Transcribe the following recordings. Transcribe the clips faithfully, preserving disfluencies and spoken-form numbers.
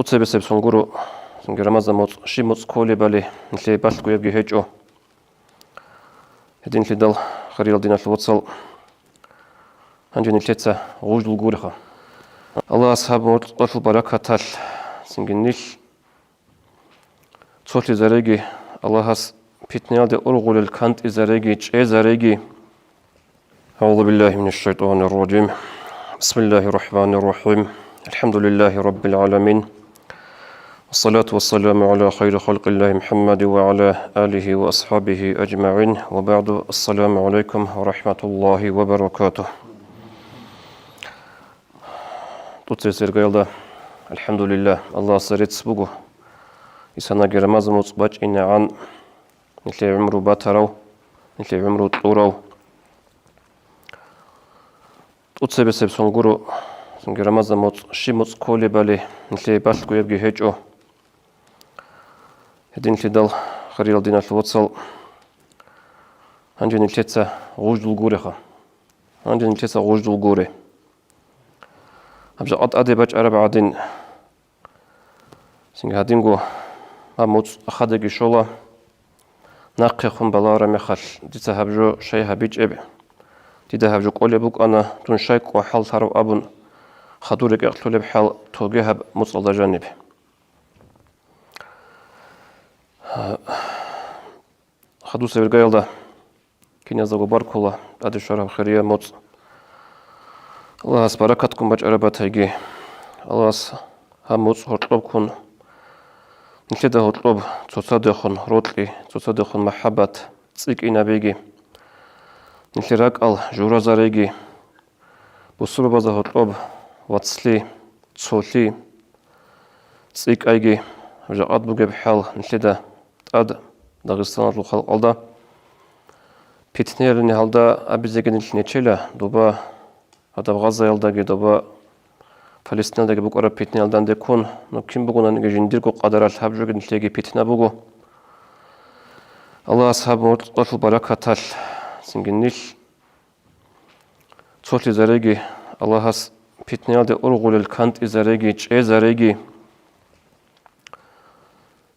ТӀоцебесеб сон гуро, цинги Рамазан моцӀ, щиб моцӀ кколебали, нилъее балъгоябги гьечӀо. Гьединлъидал, хириял диналъул вацал, гьанже нилъеца гъужлъун гуреха. Аллагьас гьаб моцӀалъул баракаталъ цинги нилъ цолъизареги, Аллагьас питнаялде ургъулел кантӀизареги, чӀезареги. أعوذ بالله من الشيطان الرجيم. بسم الله الرحمن الرحيم. الحمد لله رب العالمين. والصلاة والسلام على خير خلق الله محمد وعلى آله وأصحابه أجمعين. وبعد، السلام عليكم ورحمة الله وبركاته. ТӀоцебесеб иргаялда, алхӀамдулиллагь, Аллагьасда рецц буго, исанаги Рамазан моцӀ бачӀинегӀан нилъее гӀумру батарав, нилъее гӀумру кьурав. ТӀоцебесеб сон гуро, цинги Рамазан моцӀ, щиб моцӀ кколебали, нилъее балъгоябги гьечӀо. Гьединлъидал, хириял диналъул вацал, гьанже нилъеца гъужлъун гуреха. Гьанже нилъеца гъужлъун гуре. Гьаб жакъа тӀаде бачӀараб гӀадин, цинги гьадинго гьаб моцӀ хадеги щола, нахъехун балагьараб мехалъ, дица гьаб жо щай гьабичӀеб, дида гьаб жо кӀолеб букӀана, дун щай кӀвахӀал лъарав абун, хадур рекӀекълъулеб хӀал тоге гьаб моцӀалда жаниб. Хадусеб иргаялда киназдаго баркула тӀаде щвараб хирияб моцӀ. Аллагьас баракатгун бачӀараб батайги. Аллагьас гьаб моцӀ гьоркьоб ккун, нилъеда гьоркьоб цоцадехун рокьи, цоцадехун махӀаббат цӀикӀкӀинабиги, нилъер ракӀал журазареги, бусурбабазда гьоркьоб вацлъи, цолъи цӀикӀкӀайги, жакъад бугеб хӀал нилъеда тӀад Дагъистаналъул халкъалда. Питнаялъе гьалда абизеги нилъ нечела, доба гьадаб Гъазаялдаги, доба Палестиналдаги букӀараб питнаялда данде ккун, ну кин бугонаниги жиндирго къадаралъ гьаб жоги нилъееги питна буго. Аллагьас гьаб моцӀалъул баракаталъ цинги нилъ цолъизареги, Аллагьас питнаялде ургъулел кантӀизареги, чӀезареги.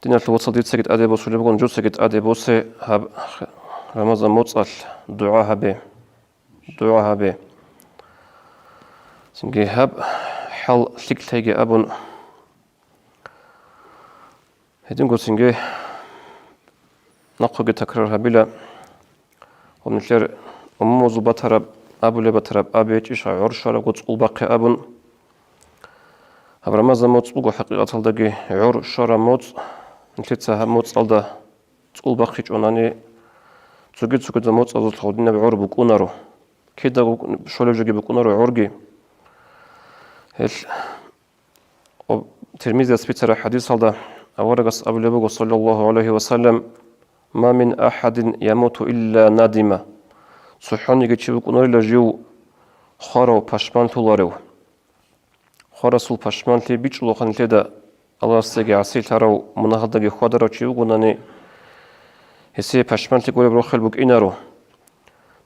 Диналъул вацал, дицаги тӀаде босулеб бугони, нужецаги тӀаде босе, гьаб Рамазан моцӀалъ дугӀа гьабе, дугӀа гьабе. Цинги гьаб хӀал лъикӀлъайги абун, гьединго цинги нахъеги такрар гьабила. Ва нилъер умумузул батараб, абулеб батараб аб гьечӀищ, гӀур щварабго цӀул бахъе абун. Гьаб Рамазан моцӀ буго хӀакъикъаталдаги гӀур щвараб моцӀ. Нилъеца гьаб моцӀалда цӀул бахъичӀонани, цоги-цогидал моцӀазулъ гьединаб гӀур букӀунаро. Кидаго щолеб жоги букӀунаро гӀурги. Гьел Тирмизияс бицараб хӀадисалда аварагас абулеб буго, саллаллагьу гӀалайгьи ва саллам: «Ма мин ахӀадин ямуту илла надима». ЦохӀониги чи вукӀунарила жив хварав, пашманлъуларев. Хварасул пашманлъи бичӀчӀулаха нилъеда, Аллагьасдаги гӀасилъарав, мунагьалдаги хьвадарав чи вугонани, гьесие пашманлъи гуреб рохел букӀинаро.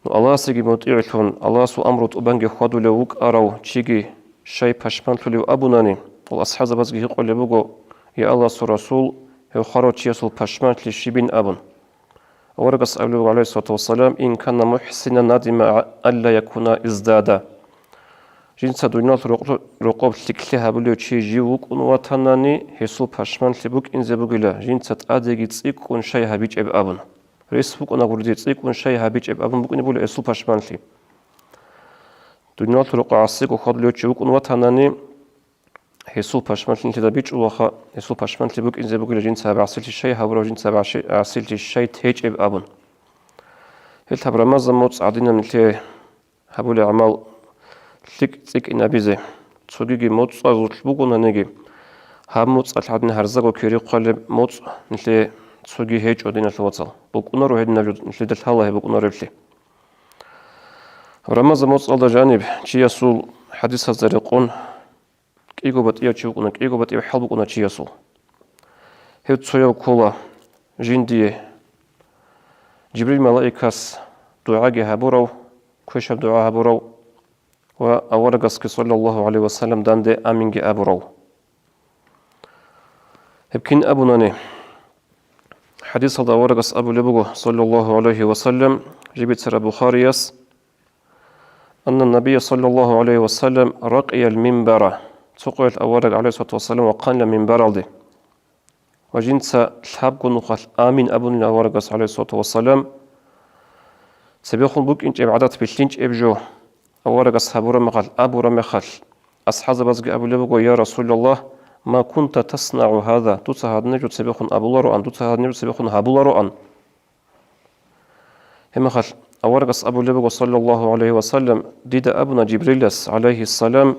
Ну, Аллагьасеги мутӀигӀлъун, Аллагьасул амру тӀубанги хьвадулев вукӀарав чиги щай пашманлъулев абунани, ва асхӀабзабазги гьикъулеб буго: «Я Аллагьасул Расул, гьев хварав чиясул пашманлъи щибин?» абун. Аварагас абулеб буго, гӀалайгьиссалату вассалам: «Ин кана мухӀсинан надима алла якуна издада». Жинца дуниялалъул рокъ-, рокъоб лъикӀлъи гьабулев чи жив вукӀун ватанани, гьесул пашманлъи букӀинзе бугила, жинца тӀадеги цӀикӀкӀун щай гьабичӀеб абун. Рес букӀунаго гурде цӀикӀкӀун щай гьабичӀеб абун букӀине бугила гьесул пашманлъи. Дуниялалъул рокъоб гӀасиго хьвадулев чи вукӀун ватанани, гьесул пашманлъи нилъеда бичӀчӀулаха, гьесул пашманлъи букӀинзе бугила жинца гьаб гӀасилъи щай гьабурав, жинца гьаб гӀаси-, гӀасилъи щай течӀеб абун. Гьел гьаб Рамазан моцӀ гӀадинаб нилъее гьабулеб гӀамал лъикӀ цӀикӀкӀинабизе, цогиги моцӀазулъ бугонаниги, гьаб моцӀалъ гӀадин гьарзаго кири хъвалеб моцӀ нилъее цоги гьечӀо, диналъул вацал. БукӀунаро гьединаб жо, нилъеда лъала гьеб букӀунареблъи. Рамазан моцӀалда жаниб чиясул хӀадисазда рекъон, кӀиго батӀияв чи вукӀуна, кӀиго батӀияв хӀал букӀуна чиясул. Гьев цояв ккола жиндие Жибрил малаикас дугӀаги гьабурав, квешаб дугӀа гьабурав ва аварагасги, саллаллагьу гӀалайгьи ва саллам, данде аминги абурав. Гьеб кин абунани, хӀадисалда аварагас абулеб буго, саллаллагьу гӀалайгьи ва саллам, жиб бицараб Бухарияс, анна набия, саллаллагьу гӀалайгьи ва саллам, ракъиял минбара, цо къоялъ авараг, гӀалайгьиссалату вассалам, вахъанила минбаралде. Ва жинца лъабго нухалъ амин абунила аварагас, гӀалайгьиссалату вассалам, цебехун букӀинчӀеб гӀадат билълъинчӀеб жо, аварагас гьабураб мехалъ, абураб мехалъ, асхӀабзабазги абулеб буго: «Я Расулаллагь, ма кунта таснагӀу гьаза, дуца гьадинаб жо цебехун абулароан, дуца гьадинаб жо цебехун гьабулароан». Гьебмехалъ аварагас абулеб буго, саллаллагьу гӀалайгьи ва саллам, дида абуна Жибрилас, гӀалайгьиссалам: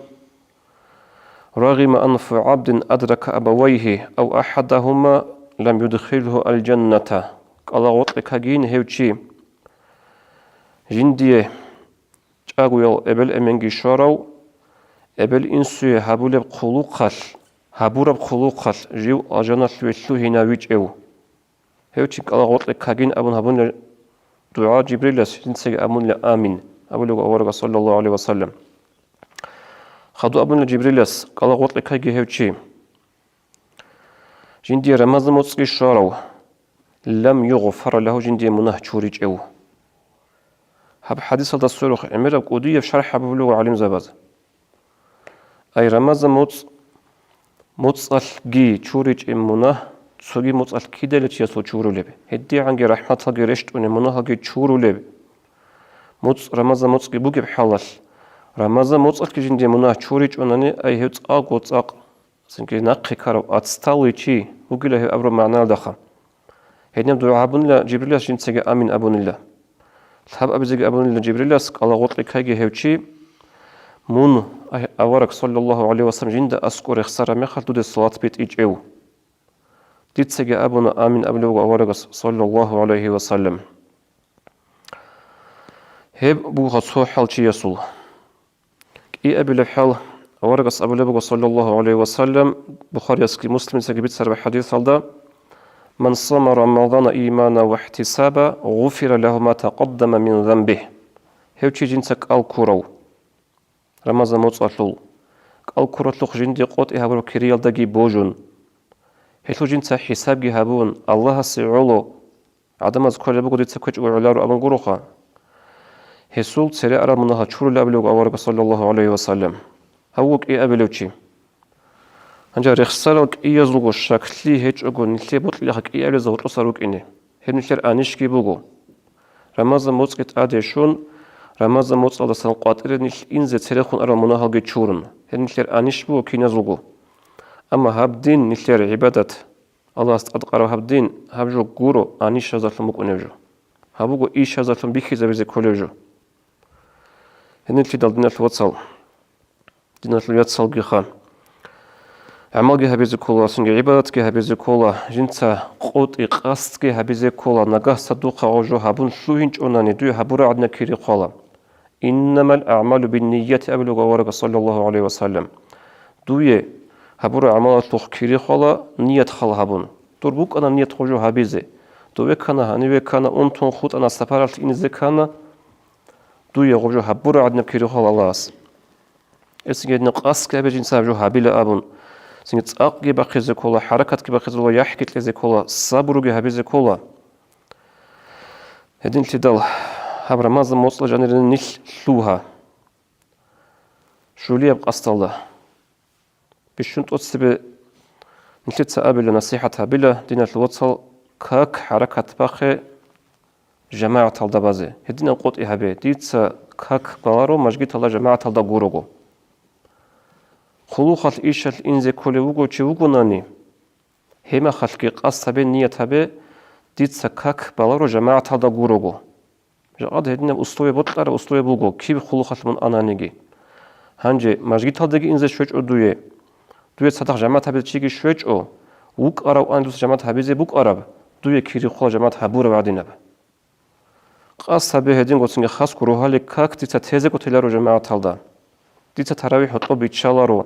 «Рагъима анфу гӀабдин адрака абавайгьи ав ахӀадагьума лам юдхилгьу алжанната». КӀалагъоркье ккагийин гьев чи, жиндие чӀагоял эбел-эменги щварав, эбел-инсуе гьабулеб хъулухъалъ, гьабураб хъулухъалъ жив алжаналъуве лъугьинавичӀев. Гьев чи кӀалагъоркье ккагин абун гьабунила дугӀа Жибрилас, жинцаги абунила амин абулеб аварагас, саллаллагьу гӀалайгьи ва саллам. Хадуб абунила Жибрилас: «КӀалагъоркье ккаги гьев чи, жиндие рамазан моцӀги щварав, лам югъфар лагьу, жиндие мунагь чуричӀев». Гьаб хӀадисалда сверухъ гӀемераб кӀудияб шархӀ гьабулеб буго гӀалимзабаз. Ай рамазан моцӀ, моцӀалъги чуричӀеб мунагь, цоги моцӀалъ кидалев чиясул чурулеб, гьедигӀанги рахӀматалги рещтӀунеб мунагьалги чурулеб. МоцӀ, рамазан моцӀги бугеб хӀалалъ, рамазан моцӀалъги жиндие мунагь чуричӀонани, ай гьев цӀакъго цӀакъ, цинги нахъе ккарав ацталуй чи вугила гьев абураб магӀнаялдаха. Гьединаб дугӀа гьабунила Жибрилас, жинцаги амин абунила. Лъабабизеги абунила Жибрилас: «КӀалагъоркье ккаги гьев чи, мун, ай авараг, саллаллагьу гӀалайгьи ва саллам, жинда аскӀор рехсараб мехалъ дуде салат битӀичӀев. Дицаги абуна амин абулеб буго аварагас, саллаллагьу гӀалайгьи ва саллам». Гьеб буго цо хӀал чиясул. КӀиабилеб хӀал, аварагас абулеб буго, саллаллагьу гӀалайгьи ва саллам, Бухариясги Муслимицаги бицараб хӀадисалда: «Ман сама Рамазана имана ва ихтисаба, гъуфира лагьу ма такъаддама мин занбигь». Гьев чи жинца кӀал ккурав, рамазан моцӀалъул, кӀал ккуралъухъ жинде къотӀи гьабураб кириялдаги божун, гьелъул жинца хӀисабги гьабун, Аллагьасе гӀоло, гӀадамаз кколеб буго дица кквечӀого гӀоларо абун гуроха, гьесул цере арал мунагьал чурулеб абулеб буго аварагас, саллаллагьу гӀалайгьи ва саллам. Гьав вуго кӀиабилев чи. Гьанже рехсарал кӀиязулго щаклъи гьечӀого нилъее бокьилаха кӀиабилезда гьоркьоса рукӀине. Гьеб нилъер анищги буго. Рамазан моцӀги тӀаде щун, рамазан моцӀалдасан къватӀире нилъ инзе церехун арал мунагьалги чурун. Гьеб нилъер анищ буго киназулго. Амма гьаб дин нилъер гӀибадат, Аллагьас тӀадкъараб гьаб дин, гьаб жо гуро анищазалъун букӀунеб жо. Гьаб буго ишазалъун бихьизабизе кколеб жо. Гьениб лъидал, диналъул вацал, диналъул яцалгиха, гӀамалги гьабизе ккола, цинги гӀибадатги гьабизе ккола, жинца къотӀи къасдги гьабизе ккола, нагагь цадухъа гъо жо гьабун лъугьинчӀонани, дуе гьабураб гӀадинаб кири хъвала. «Иннамал аъмалу биннияти», – абулеб аварагас, саллаллагьу гӀалайгьи ва саллам. Дуе гьабураб гӀамалалъухъ кири хъвала, ният хал гьабун. Дур букӀана ният гъо жо гьабизе. Дове ккана, гьаниве ккана, унтун хутӀана, сапаралъ инизе ккана. Дуе гъо жо гьабураб гӀадинаб кири хъвала Аллагьас. Гьесинги гьединаб къасдги гьабе жинца гьаб жо гьабила абун. Цинги цӀакъги бахъизе ккола, хӀаракатги бахъизе ккола, яхӀги кьезе ккола, сабруги гьабизе ккола. Гьединлъидал гьаб рамазан моцӀал жанире нилъ лъугьа. Щулияб къасдалда. Бищун тӀоцебе нилъеца абила, насихӀат гьабила, диналъул вацал, как хӀаракат бахъе жамагӀаталда базе. Гьединаб къотӀи гьабе, дица как баларо мажгиталда жамагӀаталда гурого. Хъулухъалъ ишалъ инзе кколев вуго чи вугонани, гьебмехалъги къасд гьабе, ният гьабе, дица как баларо жамагӀаталда гурого. Жакъа гьединаб условие бокьараб условие буго, киб хъулухъалъ мун ананиги. Гьанже мажгиталдаги инзе щвечӀо дуе. Дуе цадахъ жамагӀат гьабизе чиги щвечӀо, вукӀарав ан дуца жамагӀат гьабизе букӀараб, дуе кири хъвала жамагӀат гьабураб гӀадинаб. Къасд гьабе гьединго цинги хасго рогьалил как дица тезего теларо жамагӀаталда. Дица таравихӀ гьоркьоб биччаларо.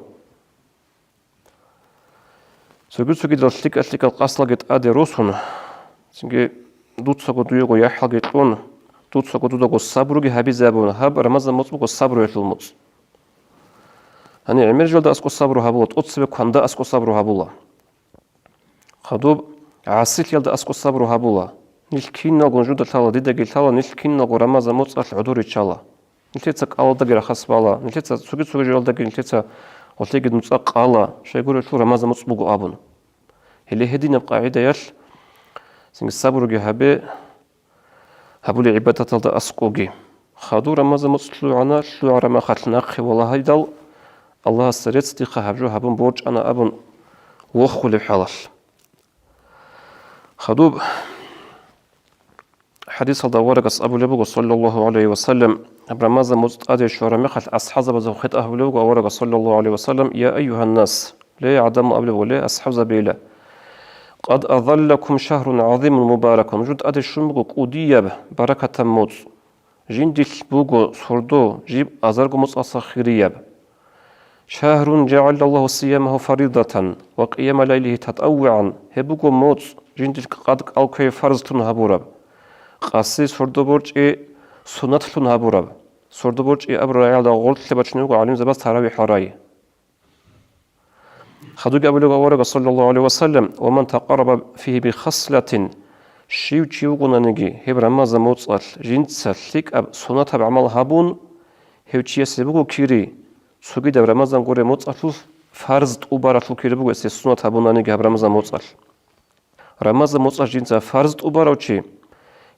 Цоги-цогидал лъикӀа-лъикӀал къасдалги тӀаде росун, цинги дуцаго дуего яхӀалги кьун, дуцаго дудаго сабруги гьабизе абун, гьаб рамазан моцӀ буго сабруялъул моцӀ. Гьаниб гӀемер жалда аскӀо сабру гьабула, тӀоцебе кванда аскӀо сабру гьабула. Хадуб гӀасилъиялда аскӀо сабру гьабула. Нилъ киналгун жуда лъала, дидаги лъала, нилъ киналго Рамазан моцӀалъ гӀодор риччала. Нилъеца кӀалалдаги рахас бала, нилъеца цоги-цоги жоялдаги нилъеца гъолъеги нуцӀа къала, щайгурелъул Рамазан моцӀ буго абун. Гьеле гьединаб къагӀидаялъ цинги сабруги гьабе, гьабулеб гӀибадаталда аскӀоги. Хадур Рамазан моцӀ лъугӀана, лъугӀараб мехалъ нахъе валагьидал, Аллагьасда рецц дихъа гьаб жо гьабун борчӀана абун вохулеб хӀалалъ. Хадуб хӀадисалда аварагас абулеб буго, саллаллагьу гӀалайгьи ва саллам, гьаб Рамазан моцӀ тӀаде щвараб мехалъ асхӀабзабазухъе хитӀа гьабулеб буго аварагас, саллаллагьу гӀалайгьи ва саллам: «Я айюгьаннас», ле, гӀадамал абулеб буго, ле, асхӀабзабийила, «къад азаллакум шагьрун гӀазимун мубаракун», жун тӀаде щун буго кӀудияб баракатаб моцӀ. Жиндилъ буго сордо, жиб азарго моцӀалъа хирияб. «Шагьрун жагӀалаллагьу сиямагьу фаридатан ва къияма лайлигьи татӀаввугӀан», гьеб буго моцӀ жиндилъ къад кӀал кквей фарзлъун гьабураб, къаси сордо борчӀи суннатлъун гьабураб. Сордо борчӀи абураб рагӀиялда гъорлъе бачунеб буго гӀалимзабаз таравихӀал рай. Хадуги абулеб аварага, саллаллагьу гӀалайгьи ва саллам: «Ва ман такъарраба фигьи бихаслатин», щив чи вугонаниги гьеб Рамазан моцӀалъ жинца лъикӀаб сунатаб гӀамал гьабун, гьев чиясе буго кири, цогидаб Рамазан гуреб моцӀалъулъ фарз тӀубаралъул кири буго гьесие сунат гьабунаниги гьаб Рамазан моцӀалъ. Рамазан моцӀалъ жинца фарз тӀубарав чи,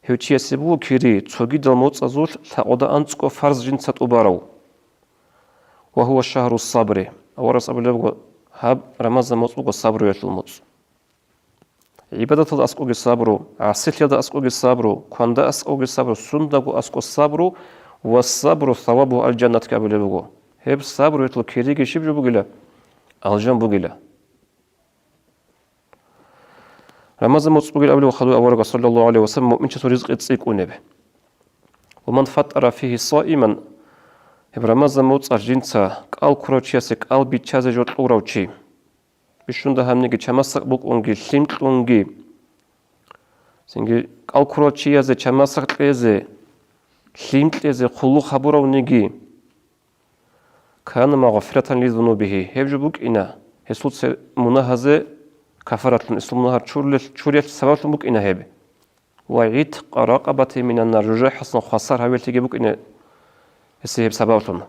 гьев чиясе буго кири, цогидал моцӀазулъ лъакъода анцӀго фарз жинца тӀубарав. «Ва гьува шагьру сабри», аварагас абулеб буго, гьаб Рамазан моцӀ буго сабруялъул моцӀ. ГӀибадаталда аскӀоги сабру, гӀасилъиялда аскӀоги сабру, кванда аскӀоги сабру, сундаго аскӀо сабру, «ва сабру савабугьу алжаннатги» абулеб буго. Гьеб сабруялъул кириги щиб жо бугила? Алжан бугила. Рамазан моцӀ бугел абулеб хадур аварага, саллаллагьу гӀалайгьи ва саллам, муъминчиясул ризкъи цӀикӀкӀунеб. «Ва ман фаттара фигьи саиман», гьеб Рамазан моцӀалъ жинца кӀал ккурав чиясе кӀал биччазе жо кьурав чи. Бищун дагьабниги чамасдакъ букӀунги, лъим кьунги. Цинги кӀал ккурал чиязе чамасдакъ кьезе, лъим кьезе хъулухъ гьабуравниги. «Кана магъфиратан ли зунубигьи», гьеб жо букӀина, гьесул цер-, мунагьазе кафаратлъун, гьесул мунагьал чурилел-, чуриялъе сабаблъун букӀина гьеб. «Ва гӀиткъа ракъабатин минан нар», жужахӀасан хвасар гьавиялъеги букӀина гьесие гьеб сабаблъун.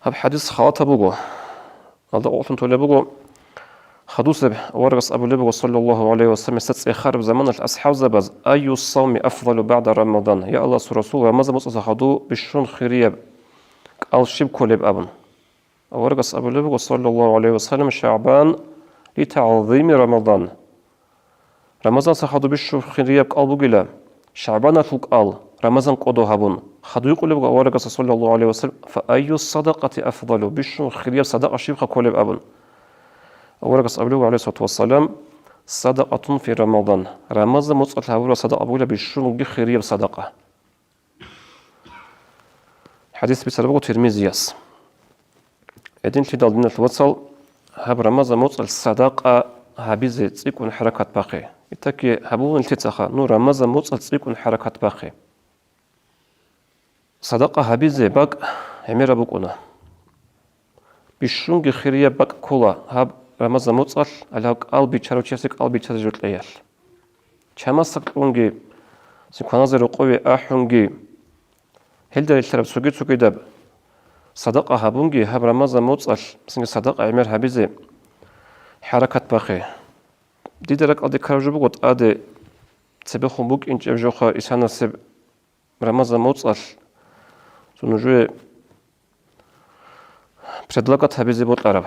Гьаб хӀадис халатаб буго. Алда къокълъун толеб буго. Хадусеб аварагас абулеб буго, саллаллагьу гӀалайгьи ва саллам, гьесда цӀехараб заманалъ асхӀабзабаз: «Айю сауми афзалу багӀда Рамадан?» Я Аллагьасул Расул, Рамазан моцӀалъа хадув бищун хирияб кӀал щиб кколеб? абун. Аварагас абулеб буго, саллаллагьу гӀалайгьи ва саллам: «ШагӀбан ли тагӀзими Рамадан». Рамазан сахадубищ хирияб кӀал бугила, ШагӀбаналъул кӀал, Рамазан кӀодо гьабун, хадуй къулеб буго аварагасда, саллаллагьу гӀалайгьи ва саллам: «Фа айю садакъати афдалу», бищун хирияб садакъа щибха кколеб абун. Аварагас абулеб буго, гӀалайгьиссалату вассалам: «Садакъатун фи Рамадан», Рамазан моцӀалъ гьабураб садакъа бугила бищунги хирияб садакъа. ХӀадис бицараб буго Тирмизияс. Гьединлъидал, диналъул вацал, гьаб Рамазан моцӀалъ садакъа гьабизе цӀикӀкӀун хӀаракат бахъе. Итаки гьабулин лъицаха, ну, Рамазан моцӀалъ цӀикӀкӀун хӀаракат бахъе. Садакъа гьабизе бакӀ гӀемераб букӀуна. Бищунги хирияб бакӀ ккола гьаб Рамазан моцӀалъ, гьале гьаб кӀал биччарав чиясе кӀал биччазе жо кьеялъ. Чамасдакъ кьунги, цинги кваназе рокъове ахӀунги, гьелда релълъараб цоги-цогидаб садакъа гьабунги, гьаб Рамазан моцӀалъ цинги садакъа гӀемер гьабизе хӀаракат бахъе. Дида ракӀалде ккараб жо буго тӀаде цебехун букӀинчӀеб жоха исанасеб Рамазан моцӀалъ цо нужее предлагать гьабизе бокьараб.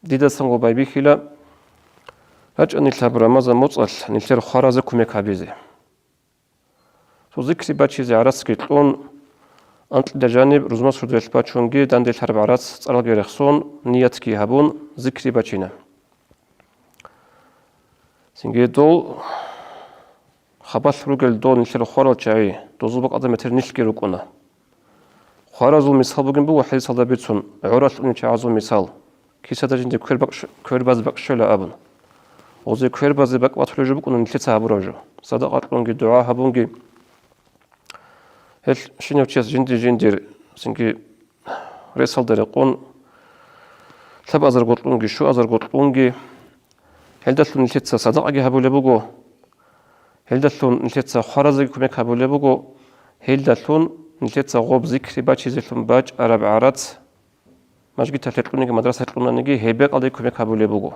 Дидасанго байбихьила, рачӀа нилъ гьаб Рамазан моцӀалъ нилъер хваразе кумек гьабизе. Цо зикри бачизе гӀарацги кьун, анкьида жаниб рузмаз хӀудуялъ бачунги данделъараб гӀарац цӀаралги рехсон, ниятги гьабун, зикри бачина. Цинги дол хабалъ ругел дол нилъер хварал чагӀи, дозул бакӀалда метер нилъги рукӀуна. Хваразул мисал бугин буго хӀадисалда бицун, гӀоралъ унел чагӀазул мисал, кисада жинде квер бакӀ-, квер базе бакӀ щвела абун. Гъозе квер базе бакӀ батулеб жо букӀуна нилъеца гьабураб жо. Садакъа кьунги, дугӀа гьабунги. Гьел щинав чияс жинди-жиндир, цинги ресалда рекъон, лъабазарго кьунги, щуазарго кьунги, гьелдалъун нилъеца садакъаги гьабулеб буго, гьелдалъун нилъеца хваразеги кумек гьабулеб буго, гьелдалъун нилъеца гъоб зикри бачизелъун бачӀараб гӀарац, мажгиталъе кьуниги мадрасалъе кьунаниги, гьеб бекъалде кумек гьабулеб буго.